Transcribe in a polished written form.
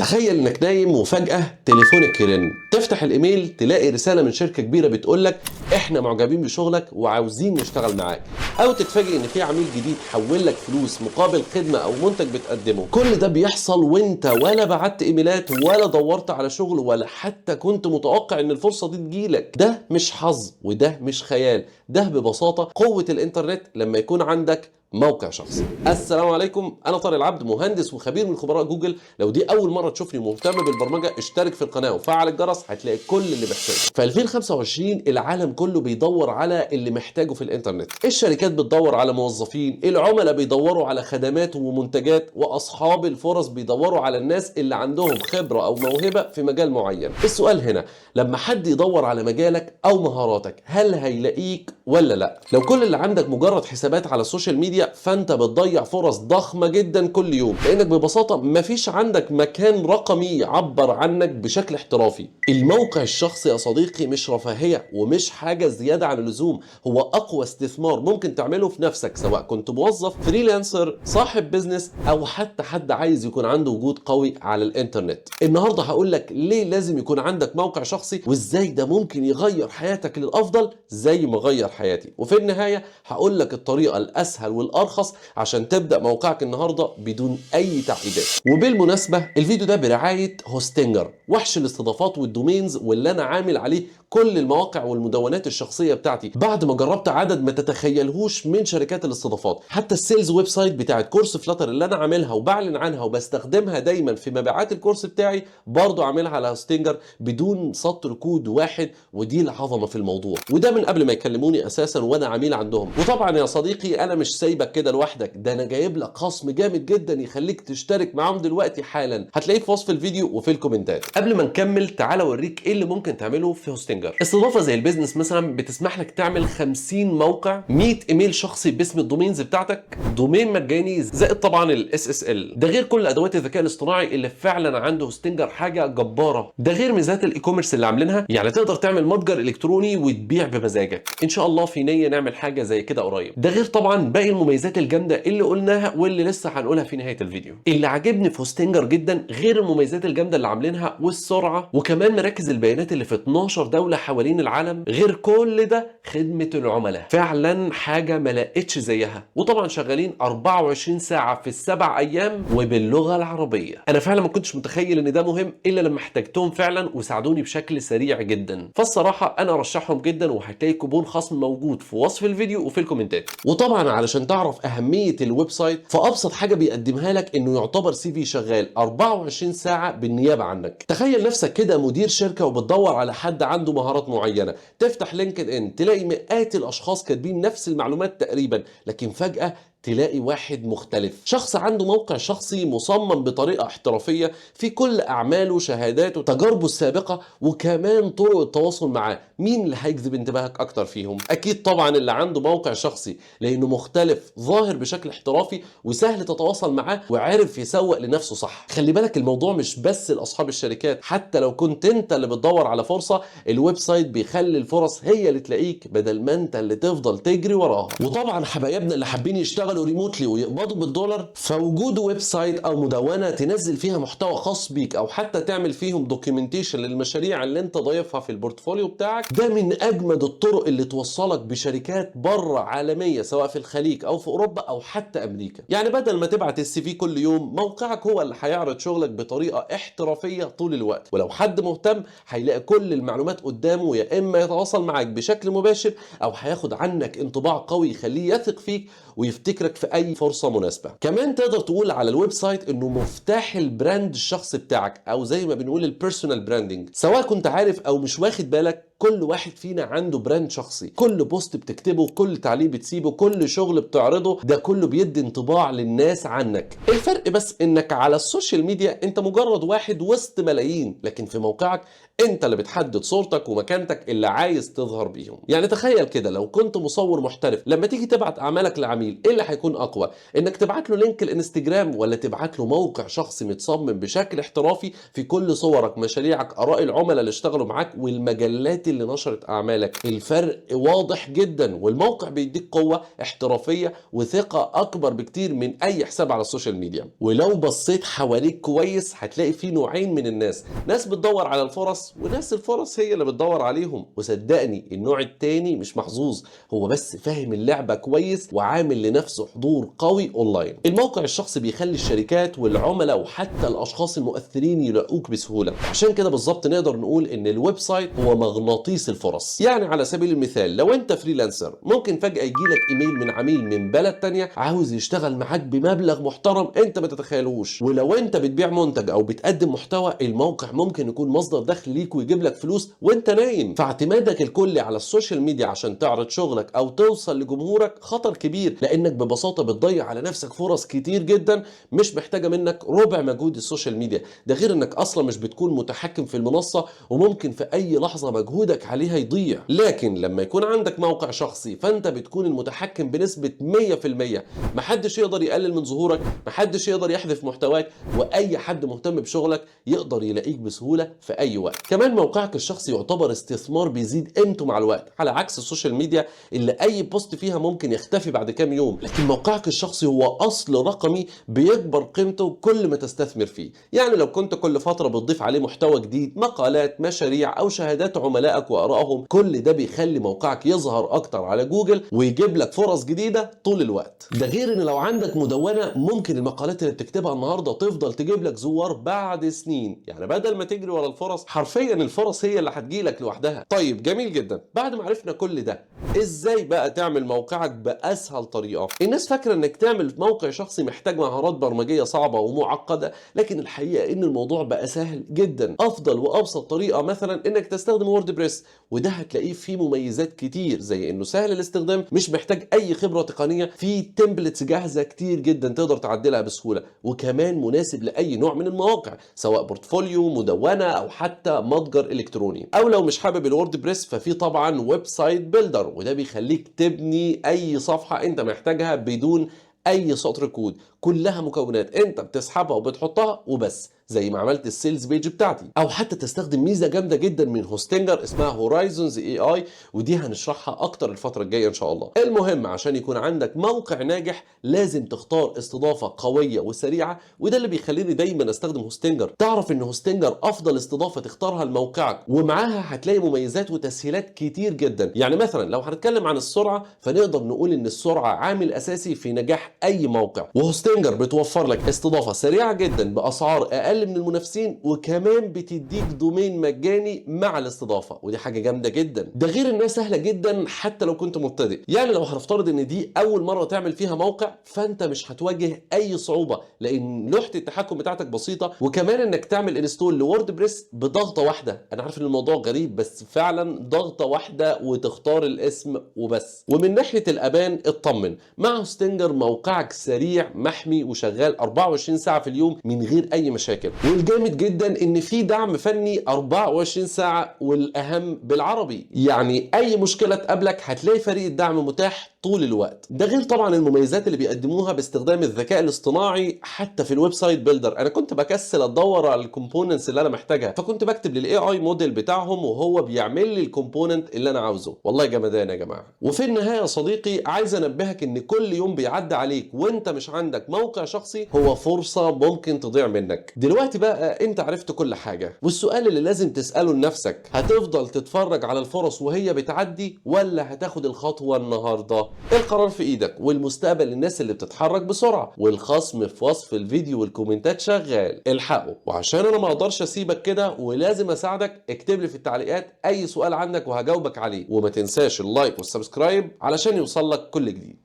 تخيل انك نايم وفجأة تليفونك يرن، تفتح الايميل تلاقي رسالة من شركة كبيرة بتقولك احنا معجبين بشغلك وعاوزين نشتغل معاك، او تتفاجئ ان في عميل جديد حول لك فلوس مقابل خدمة او منتج بتقدمه. كل ده بيحصل وانت ولا بعت ايميلات ولا دورت على شغل ولا حتى كنت متوقع ان الفرصة دي تجيلك. ده مش حظ وده مش خيال، ده ببساطة قوة الانترنت لما يكون عندك موقع شخصي. السلام عليكم، انا طارق العبد، مهندس وخبير من خبراء جوجل. لو دي اول مرة تشوفني مهتم بالبرمجة اشترك في القناة وفعل الجرس، هتلاقي كل اللي محتاجه. في 2025 العالم كله بيدور على اللي محتاجه في الانترنت. الشركات بتدور على موظفين، العملاء بيدوروا على خدمات ومنتجات، واصحاب الفرص بيدوروا على الناس اللي عندهم خبره او موهبة في مجال معين. السؤال هنا، لما حد يدور على مجالك او مهاراتك هل هيلاقيك ولا لا؟ لو كل اللي عندك مجرد حسابات على ال social media فانت بتضيع فرص ضخمة جدا كل يوم، لانك ببساطة مفيش عندك مكان رقمي يعبر عنك بشكل احترافي. الموقع الشخصي يا صديقي مش رفاهية ومش حاجة زيادة عن اللزوم، هو اقوى استثمار ممكن تعمله في نفسك، سواء كنت موظف، freelancer، صاحب business، او حتى حد عايز يكون عنده وجود قوي على الانترنت. النهارده هقول لك ليه لازم يكون عندك موقع شخصي وازاي ده ممكن يغير حياتك للافضل زي ما غير حياتي، وفي النهاية هقول لك الطريقة الاسهل والارخص عشان تبدا موقعك النهارده بدون اي تعقيدات. وبالمناسبة الفيديو ده برعاية Hostinger، وحش الاستضافات وال domains واللي انا عامل عليه كل المواقع والمدونات الشخصية بتاعتي بعد ما جربت عدد ما تتخيلهوش من شركات الاستضافات. حتى ال sales website بتاعت كورس Flutter اللي انا عاملها وبعلن عنها وبستخدمها دايما في مبيعات الكورس بتاعي برضو عاملها على Hostinger بدون سطر كود واحد، ودي العظمة في الموضوع، وده من قبل ما يكلموني اساسا وانا عميل عندهم. وطبعا يا صديقي انا مش سايبك كده لوحدك، ده انا جايب لك خصم جامد جدا يخليك تشترك معاهم دلوقتي حالا، هتلاقيه في وصف الفيديو وفي الكومنتات. قبل ما نكمل تعال اوريك ايه اللي ممكن تعمله في Hostinger. استضافة زي ال business مثلا بتسمح لك تعمل 50 موقع، 100 ايميل شخصي باسم ال domains بتاعتك، domain مجاني زائد طبعا ال SSL، ده غير كل ادوات الذكاء الاصطناعي اللي فعلا عنده Hostinger حاجة جبارة، ده غير ميزات ال e-commerce اللي عاملينها، يعني تقدر تعمل متجر الكتروني وتبيع بمزاجك. ان شاء الله في نيه نعمل حاجة زي كده قريب. ده غير طبعا باقي المميزات الجامدة اللي قلناها واللي لسه هنقولها في نهاية الفيديو. اللي عاجبني في Hostinger جدا غير المميزات الجامدة اللي عاملينها والسرعة وكمان مراكز البيانات اللي في 12 دولة حوالين العالم، غير كل ده خدمة العملاء فعلا حاجة ما لقيتش زيها، وطبعا شغالين 24 ساعة في السبع ايام وباللغه العربية. انا فعلا ما كنتش متخيل ان ده مهم الا لما احتجتهم فعلا وساعدوني بشكل سريع جدا، فالصراحه انا ارشحهم جدا، وهتلاقي كوبون خصم موجود في وصف الفيديو وفي الكومنتات. وطبعا علشان تعرف اهمية ال website فابسط حاجة بيقدمها لك انه يعتبر CV شغال 24 ساعة بالنيابة عنك. تخيل نفسك كده مدير شركة وبتدور على حد عنده مهارات معينة، تفتح LinkedIn تلاقي مئات الاشخاص كاتبين نفس المعلومات تقريبا، لكن فجاة تلاقي واحد مختلف، شخص عنده موقع شخصي مصمم بطريقة احترافية في كل أعماله، شهاداته، تجاربه السابقة، وكمان طرق التواصل معاه. مين اللي هيجذب انتباهك أكتر فيهم؟ أكيد طبعا اللي عنده موقع شخصي، لأنه مختلف، ظاهر بشكل احترافي وسهل تتواصل معاه وعارف يسوق لنفسه صح. خلي بالك الموضوع مش بس لأصحاب الشركات، حتى لو كنت انت اللي بتدور على فرصة، ال website بيخلي الفرص هي اللي تلاقيك بدل ما انت اللي تفضل تجري وراها. وطبعا حبايبنا اللي حابين يشتغلوا remotely ويقبضوا بالدولار، فوجود website او مدونة تنزل فيها محتوى خاص بيك او حتى تعمل فيهم documentation للمشاريع اللي انت ضايفها في ال portfolio بتاعك، ده من اجمد الطرق اللي توصلك بشركات بره عالمية سواء في الخليج او في اوروبا او حتى امريكا. يعني بدل ما تبعت ال CV كل يوم، موقعك هو اللي هيعرض شغلك بطريقة احترافية طول الوقت، ولو حد مهتم هيلاقي كل المعلومات قدامه، يا اما يتواصل معاك بشكل مباشر او هياخد عنك انطباع قوي يخليه يثق فيك ويفتكرك في اي فرصة مناسبة. كمان تقدر تقول على ال website انه مفتاح ال brand الشخصي بتاعك، او زي ما بنقول ال personal branding. سواء كنت عارف او مش واخد بالك، كل واحد فينا عنده brand شخصي. كل post بتكتبه، كل تعليق بتسيبه، كل شغل بتعرضه، ده كله بيدي انطباع للناس عنك. الفرق بس انك على ال social media انت مجرد واحد وسط ملايين، لكن في موقعك انت اللي بتحدد صورتك ومكانتك اللي عايز تظهر بيهم. يعني تخيل كده لو كنت مصور محترف، لما تيجي تبعت اعمالك لعميل ايه اللي هيكون اقوى؟ انك تبعت له link الانستجرام ولا تبعت له موقع شخصي متصمم بشكل احترافي في كل صورك، مشاريعك، اراء العملاء اللي اشتغلوا معاك، والمجلات المئات اللي نشرت اعمالك. الفرق واضح جدا، والموقع بيديك قوة احترافية وثقة اكبر بكتير من اي حساب على ال social media. ولو بصيت حواليك كويس هتلاقي في نوعين من الناس، ناس بتدور على الفرص وناس الفرص هي اللي بتدور عليهم. وصدقني النوع التاني مش محظوظ، هو بس فاهم اللعبة كويس وعامل لنفسه حضور قوي اونلاين. الموقع الشخصي بيخلي الشركات والعملاء وحتى الاشخاص المؤثرين يلاقوك بسهولة. عشان كده بالظبط نقدر نقول ان ال website هو مغناطيس الفرص. يعني على سبيل المثال لو انت freelancer ممكن فجأة يجيلك ايميل من عميل من بلد تانية عاوز يشتغل معاك بمبلغ محترم انت ما تتخيلوش. ولو انت بتبيع منتج او بتقدم محتوى، الموقع ممكن يكون مصدر دخل ليك ويجيب لك فلوس وانت نايم. فاعتمادك الكلي على ال social media عشان تعرض شغلك او توصل لجمهورك خطر كبير، لانك ببساطة بتضيع على نفسك فرص كتير جدا مش محتاجة منك ربع مجهود ال social media. ده غير انك اصلا مش بتكون متحكم في المنصة وممكن في اي لحظة مجهودك عليها يضيع. لكن لما يكون عندك موقع شخصي فانت بتكون المتحكم بنسبة 100%، محدش يقدر يقلل من ظهورك، محدش يقدر يحذف محتواك، واي حد مهتم بشغلك يقدر يلاقيك بسهولة في اي وقت. كمان موقعك الشخصي يعتبر استثمار بيزيد قيمته مع الوقت، على عكس ال social media اللي اي post فيها ممكن يختفي بعد كام يوم. لكن موقعك الشخصي هو اصل رقمي بيكبر قيمته كل ما تستثمر فيه. يعني لو كنت كل فترة بتضيف عليه محتوى جديد، مقالات، مشاريع، او شهادات عملائك وارائهم، كل ده بيخلي موقعك يظهر اكتر على جوجل ويجيب لك فرص جديدة طول الوقت. ده غير ان لو عندك مدونة ممكن المقالات اللي بتكتبها النهاردة تفضل تجيب لك زوار بعد سنين. يعني بدل ما تجري ورا الفرص، حرفيا الفرص هي اللي هتجيلك لوحدها. طيب جميل جدا، بعد ما عرفنا كل ده ازاي بقى تعمل موقعك باسهل طريقة؟ الناس فاكرة انك تعمل موقع شخصي محتاج مهارات برمجية صعبة ومعقدة، لكن الحقيقة ان الموضوع بقى سهل جدا. افضل وابسط طريقة مثلا انك تستخدم WordPress، وده هتلاقيه فيه مميزات كتير زي انه سهل الاستخدام، مش محتاج اي خبرة تقنية، فيه templates جاهزة كتير جدا تقدر تعدلها بسهولة، وكمان مناسب لاي نوع من المواقع سواء portfolio، مدونة، او حتى متجر الكتروني. او لو مش حابب ال WordPress ففي طبعا website builder، وده بيخليك تبني اي صفحة انت محتاجها بدون اي سطر كود، كلها مكونات انت بتسحبها وبتحطها وبس، زي ما عملت ال sales page بتاعتي. او حتى تستخدم ميزة جامدة جدا من Hostinger اسمها Horizons AI، ودي هنشرحها اكتر الفترة الجاية ان شاء الله. المهم عشان يكون عندك موقع ناجح لازم تختار استضافة قوية وسريعة، وده اللي بيخليني دايما استخدم Hostinger. تعرف ان Hostinger افضل استضافة تختارها لموقعك، ومعاها هتلاقي مميزات وتسهيلات كتير جدا. يعني مثلا لو هنتكلم عن السرعة فنقدر نقول ان السرعة عامل اساسي في نجاح اي موقع، و Hostinger بتوفر لك استضافة سريعة جدا باسعار اقل من المنافسين، وكمان بتديك domain مجاني مع الاستضافة، ودي حاجة جامدة جدا. ده غير انها سهلة جدا حتى لو كنت مبتدئ. يعني لو هنفترض ان دي اول مرة تعمل فيها موقع فانت مش هتواجه اي صعوبة، لان لوحة التحكم بتاعتك بسيطة، وكمان انك تعمل install ل WordPress بضغطه واحدة. انا عارف ان الموضوع غريب بس فعلا ضغطه واحدة وتختار الاسم وبس. ومن ناحية الامان اطمن، مع Hostinger موقعك سريع محمي وشغال 24 ساعة في اليوم من غير اي مشاكل. والجامد جدا ان في دعم فني 24 ساعة، والاهم بالعربي، يعني اي مشكلة تقابلك هتلاقي فريق الدعم متاح طول الوقت. ده غير طبعا المميزات اللي بيقدموها باستخدام الذكاء الاصطناعي حتى في ال website builder. انا كنت بكسل ادور على ال components اللي انا محتاجها، فكنت بكتب لل AI model بتاعهم وهو بيعمل لي ال component اللي انا عاوزه. والله جمدان يا جماعة. وفي النهاية يا صديقي عايز انبهك ان كل يوم بيعدي عليك وانت مش عندك موقع شخصي هو فرصة ممكن تضيع منك. دلوقتي بقى انت عرفت كل حاجة، والسؤال اللي لازم تساله لنفسك، هتفضل تتفرج على الفرص وهي بتعدي ولا هتاخد الخطوة النهارده؟ القرار في ايدك، والمستقبل للناس اللي بتتحرك بسرعة، والخصم في وصف الفيديو والكومنتات شغال، الحقه. وعشان انا ما اقدرش اسيبك كده ولازم اساعدك، اكتب لي في التعليقات اي سؤال عندك وهجاوبك عليه، وما تنساش ال like وال subscribe علشان يوصل لك كل جديد.